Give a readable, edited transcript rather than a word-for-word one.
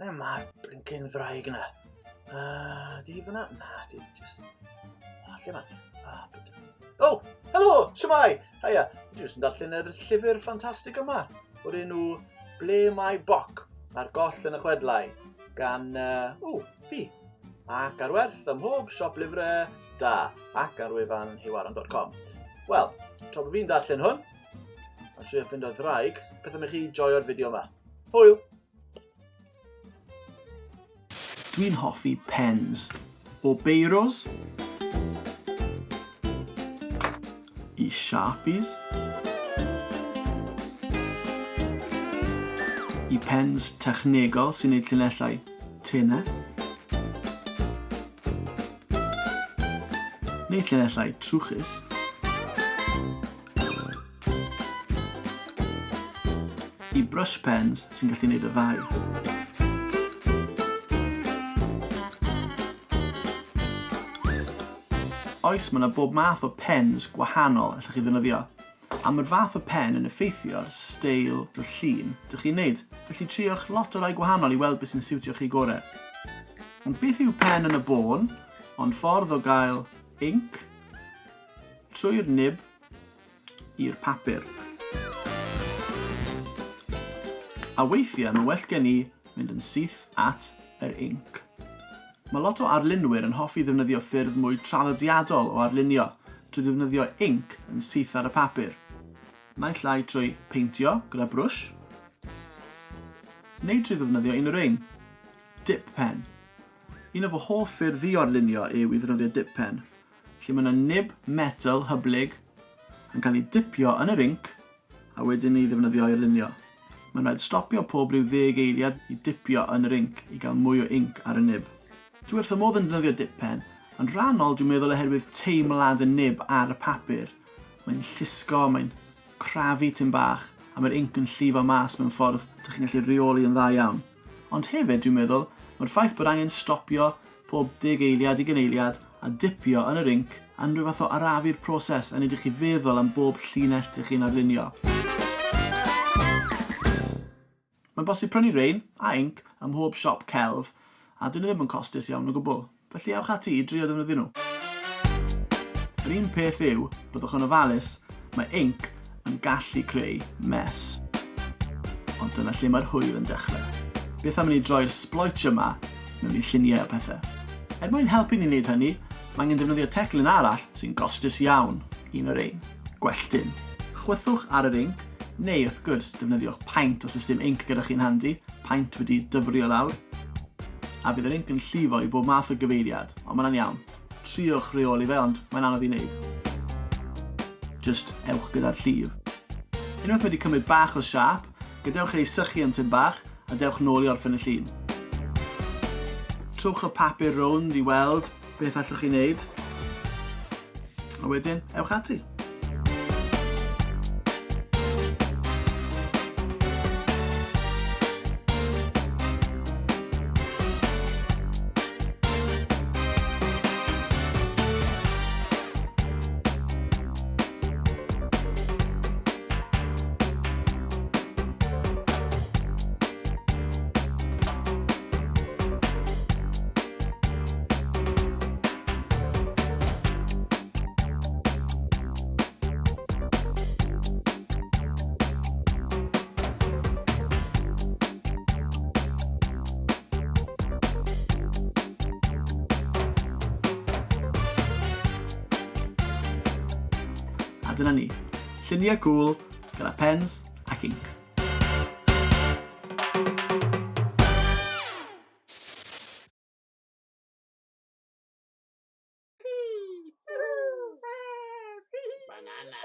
Le mae'r blincyn ddraig yna? Di hi fyna? Na, di just... Oh, lle mae? Oh, but... Oh, helo, siwmai! Haia, dwi jyst yn darllen yr llyfr ffantastig yma, o'r enw Ble mae Boc ar goll yn y chwedlau, gan, uh, o, fi, ac ar werth ym mhob siop lyfrau da, ac ar wefan hiwaron.com. Wel, tra bod fi'n darllen hwn, a trio ffindo ddraig, beth am i chi joio'r fideo yma. Hwyl! Dwi'n hoffi pens. O beiros i Sharpies i pens technegol sy'n neud llinellau tenau neu llinellau trwchus. I brush pens sy'n gallu neud y ddau. Oes, mae yna bob math o pens gwahanol allwch chi ddefnyddio. A mae'r fath o pen yn effeithio ar steil y llun dych chi'n neud, felly triwch lot o rai gwahanol i weld beth sy'n siwtio chi gore. Ond beth yw pen yn y bôn, ond ffordd o gael inc trwy'r nib i'r papur. A weithiau mae'n well gen i mynd yn syth at yr inc. Mae lot o arlunwyr yn hoffi ddefnyddio ffyrdd mwy traddodiadol o arlunio trwy ddefnyddio inc yn syth ar y papur, naill ai trwy peintio gyda brwsh, neu trwy ddefnyddio un o'r ein, dip pen. Un o fy hoff ffyrdd i o arlunio yw i ddefnyddio dip pen. lle mae yna nib metel hyblyg yn cael ei dipio yn yr inc a wedyn ei ddefnyddio i arlunio. Mae'n rhaid stopio pob rhyw ddeg eiliad i dipio yn yr inc i gael mwy o inc ar y nib. Dwi wrth fy modd yn defnyddio dip pen, yn rhannol dwi'n meddwl oherwydd teimlad y nib ar y papur. Mae'n llusgo, mae'n crafu tim bach a mae'r inc yn llifo mas mewn ffordd dych chi'n gallu reoli yn dda iawn. Ond hefyd, dwi'n meddwl, mae'r ffaith bod angen stopio pob deg eiliad, ugain eiliad, a dipio yn yr inc yn rhyw fath o arafu'r proses a neud i chi feddwl am bob llinell dych chi'n arlunio. Mae'n bosib prynu rein, a inc, ym mhob siop celf, a dyn nhw ddim yn costus iawn o gwbl. Felly ewch ati i drio defnyddio nhw. Yr un peth yw, byddwch yn ofalus, mae inc yn gallu creu mess. Ond dyna lle mae'r hwyl yn dechrau. Beth am i ni droi'r sbloets yma mewn i lluniau a pethau? Er mwyn helpu ni wneud hynny, mae angen defnyddio teclyn arall sy'n gostus iawn, un o'r ein, gwelltyn. Chwythwch ar yr inc, neu wrth gwrs defnyddiwch paent os oes dim inc gyda chi'n handi, paent wedi dyfrio lawr. A bydd yr inc yn llifo i bob math o gyfeiriad, ond mae'n iawn. Triwch reoli fe, ond mae'n anodd i wneud. Just ewch gyda'r llif. Unwaith mae wedi cymryd bach o siâp, gadewch e i sychu am tym bach, a dewch nôl i orffen y llun. Trowch y papur rownd i weld beth allwch chi wneud. A wedyn, ewch ati. A dyna ni. Lluniau cŵl gyda pens ac inc. Banana.